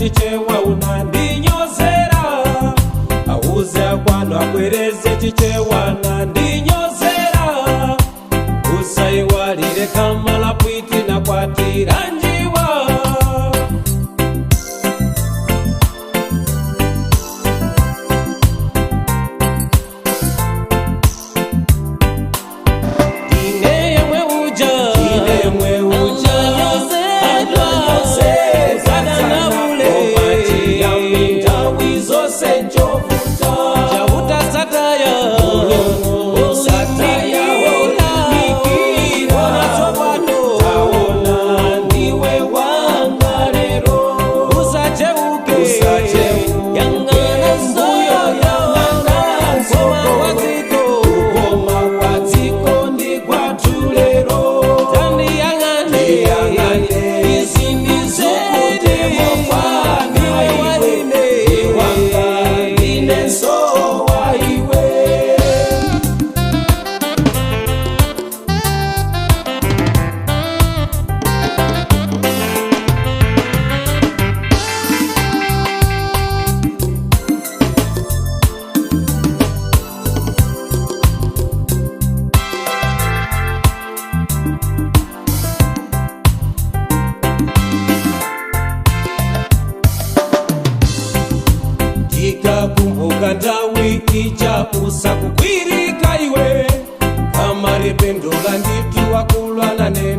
Chichewa unandinyozera. Auze akwanu abwereze Chichewa nandinyozera. Usaiwalire kamala pwiti na kwatiranjiwa. Ine yemwe uja, ine yemwe uja, ananyozedwa, omachiyami nthawi zonse njovuta, chauta sataya, Mulungu sataya, olimikira, ona tsopano, taona ndiwe wanga lero, usacheuke, usacheuke, yang'ana mbuyo, yang'ana koma kwa dziko, kukoma kwa dziko ndi kwathu lero, tandiyang'ane, yang'ane, izi ndizokutemo kwana iwe, iwanga ndinenso wa iwe. Ndikakumbuka nthawi ija usakukwirika iwe, kamaripendula nditu wakulwana ne